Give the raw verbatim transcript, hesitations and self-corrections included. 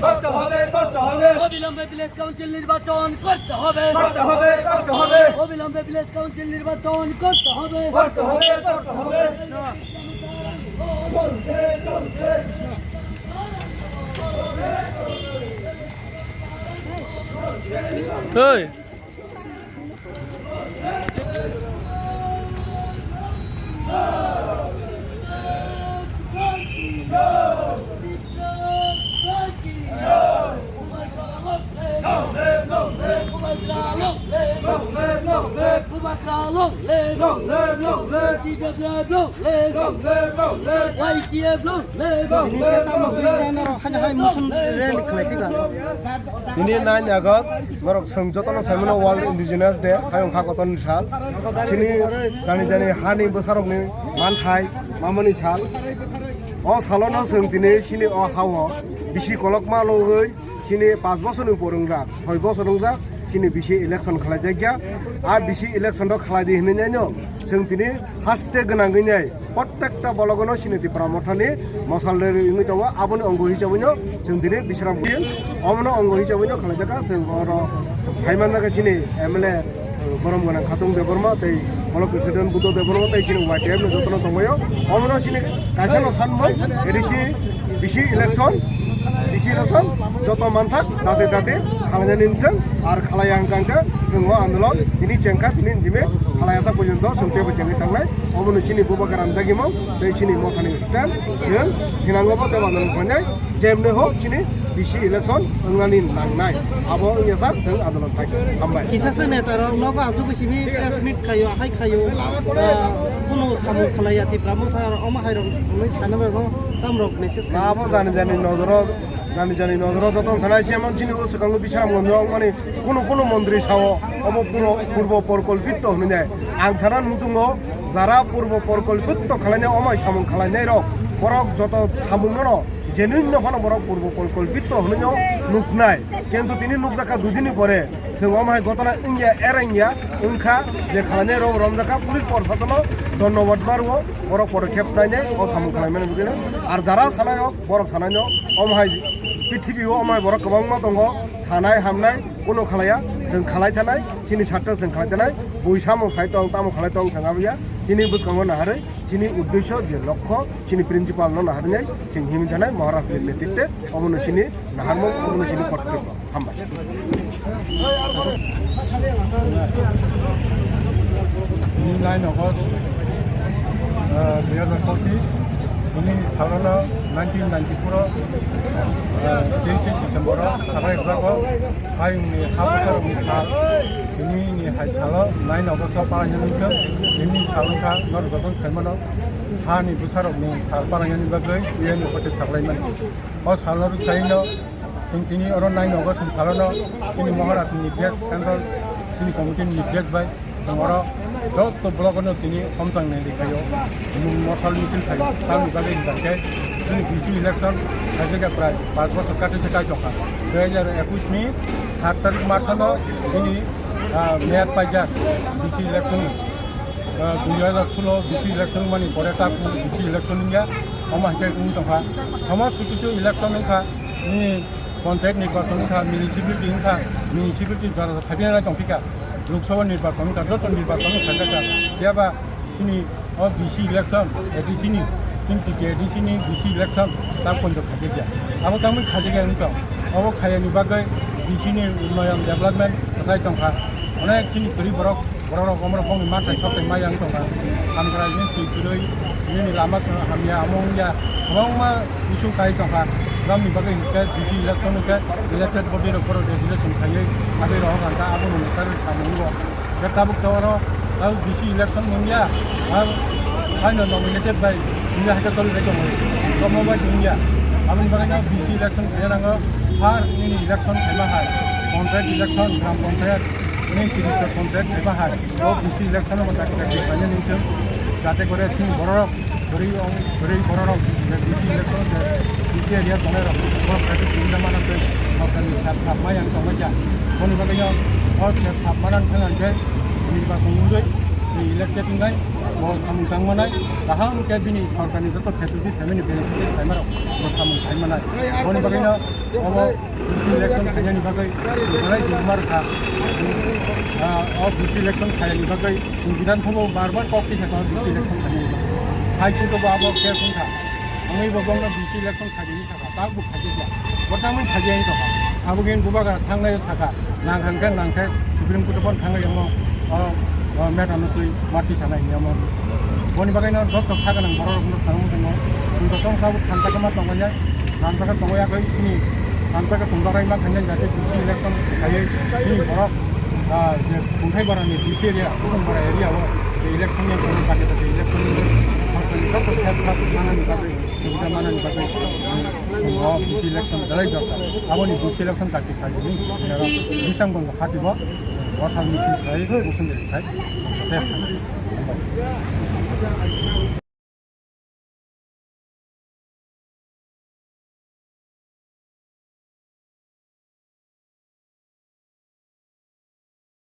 করতে হবে, করতে হবে। অবিলম্বে ভিলেজ কাউন্সিল নির্বাচন করতে হবে। করতে হবে, করতে হবে। অবিলম্বে ভিলেজ কাউন্সিল নির্বাচন করতে হবে। করতে হবে, করতে হবে। চলছে, চলছে। এই। Tini nine August, norok chwng jotono saimano World Indigenous Day, hayung kha kotorni sal. Chini jani jani hani bwsarokni manthai mamani sal. O salono chwng tini chini o hao bisi kolokma logwi chini panch bosorni upor wngjak, soi bosor wngjak, chini bisi election khlaijakya. A bisi election rok khlai di hinwi naino chwng tini haste gwnangwi nai. Prottekta bologono chini Tipra Mothani mosal rwi wngwi tongo, aboni ongo hisabuino chwng tini Bisram Gil, omono ongo hisabuino khlaijak kha, chwng oro phaiman jaga chini M L A, eh, borom gwnang Khatung Debbarma tei Block President Buddho Debbarma tei chini Y T F no jotono tongbaio, omono chini kaisano sanmung A D C bisi election, bisi election joto mansak date date khlainani wngthang, ar khlaiya hwnkha hwnkhe chwng o andolon tini chengkha, tini jime khlaiya sak porjonto chwng teibo chengwi thangnai. Obono chini bubagra dagimung tei chini mothani stand chwng thinango bo teibo andolon khlainai, jemne ho chini bisi election wngnani nangnai, abo wngya sak chwng andolon thai hambai. Kisa se neta rok nogo asugwi simi press meet khaio, ahai khaio, ah, kunu samung khlaiya Tipra Motha rok, omo hai rok hwnwi sana bagwi tamrok message khaio. Abo jani jani nojoro, jani jani nojoro joto sanai se emon chini o swkango Bisramganjo wngmani kunu kunu montri sao obo puro purbo porkolpito hwnwi nai. Ang sana muchungo jara purbo porkolpito khwlainai omai samung khwlainai rok borok joto samungno genuine no phano borok purbo porkolpito hwnwi no nuknai. Kintu tini nukjakha dudini pore. Chwng omo hai gotona wngya, era wngya, wngkha je khlainai rok romjakha, police prosasono dhonnobad ma rwo, borok podokkhep nainai o samung khlaimani bagwino. Ar jara sanai rok, borok sanai no omo hai prithibi o omo hai borok kwbangma tongo, sanai hamnai, kuno khlaiya, chwng khlai thanai, chini sarta chwng khlai thanai, bui samung khai tong, tamo khlai tong chwng abiya, chini bwskango naharwi, chini uddesho je lokho, chini principal no naharwi nai, chwng himwi thanai, Maharaj ni netritwe, omono chini naharmung, omono chini kortobyo. Hambai. Tini nine August, ah, dui hajar pochis, tini salono nineteen ninety-four o, ah, teis December o, sabai rwjago, hayungni ha bwsarokni sal, tini ni hai salo nine August o para hinwi khe, tini sal wngkha norok jotono saimano, hani bwsarokni sal para hinwi bagwi, tini ni kote saklaimani. O salno rwksaino chwng tini oro nine August ni salono chini Maharaj ni nirdesh, central chini committee ni nirdesh bai chwng oro joto block no tini homchang nai rwkhaio, mosal misil khaio. Tamni bagwi hwnkha khe chini B C election khaijak ya prai panch bochor kati se kai tongkha. Dui hajar ekush ni sat tarik March no chini, ah, meyad paijak B C election ni. Ah, dui hajar solo B C election mani pore ta B C election wngya, omo hai khe wng tongkha. Somosto kichu election wngkha, nini panchayat nirbachon wngkha, municipality wngkha, municipality jora jora phaipinai tongphika, Lok Sabha nirbachon wngkha, joto nirbachon wngkha jaka. Phiya ba chini o B C election, A D C ni, chini T T A D C ni B C election ta ponjak khajakya. Abo tamni khajakya wngkha. Abo khayani bagwi B C ni unnoyon development kwthai tongkha. Onek chini kwrwi borok Borok rok omorok bongni manthai sokthai ma yang tongkha. Hamkrai ni twi kwrwi, nini lama hamya, omo wngya, kwbangma issue kai tongkha. Aboni bagwi hinkhe B C election hinkhe elected body rok borok registration khaiwi, aboni rohor rangkha, abono mwsarwi samung bo. Hwnkhe tabuk to oro, tabuk B C election wngya, ar haino nominated bai wngya hai khe choli bai tongo. Omo bai wngya. Aboni bagwino B C election khe nango, har nini election khaima hai, panchayat election, gram panchayat, nini tris ta panchayat khaima hai. O B C election o mata kita kita nini tu, jate kore sini borok, beri ong, beri borok, B C election, B C area tongnai rok, borok kati sini mana tu, kami sat sat mai yang tongnai ja. Boni bagwi no, o sat sat mana thang ke, ini ba kungui, Elected wngnai, bo samung tang manai, kaham khe bini sorkarni joto facility phaimani benefit phaimarok bo samung khai manai. Boni bagwino obo B C election khainani bagwi belai jugmar kha. Ah, o B C election khainani bagwi Bidhan Sabha o bar bar kok tisa kha B C election khainani bagwi. Hai chuto bo abo khe wngkha. Amwi bo bongno B C election khainani sakha. Tabuk khaijak ya. Bo tangmani khaijak tongkha. Abo gini bubagra thangnai sakha. Nang hangkhe nangkhe Supreme Court o pon thangnai omo, o, o, madam no twi mati sanai ni omo. Boni bagwi no joto kha ganang borok rok no thangma tongo. Chwng joto no tabuk thansa khe ma tongo ya. Thansa khe tongo ya khe chini thansa khe chwng bagwi ma khainai jate B C election khaiwi chini borok, ah, je Kunthai Bara ni B C area, Kutung Bara area o je election ni election ni joto help manani bagwi, subida manani bagwi. O B C election belai dorkar. Aboni B C election kati khaijani, bisang bangbo hati bo, o salni simi khai, bosong de khai.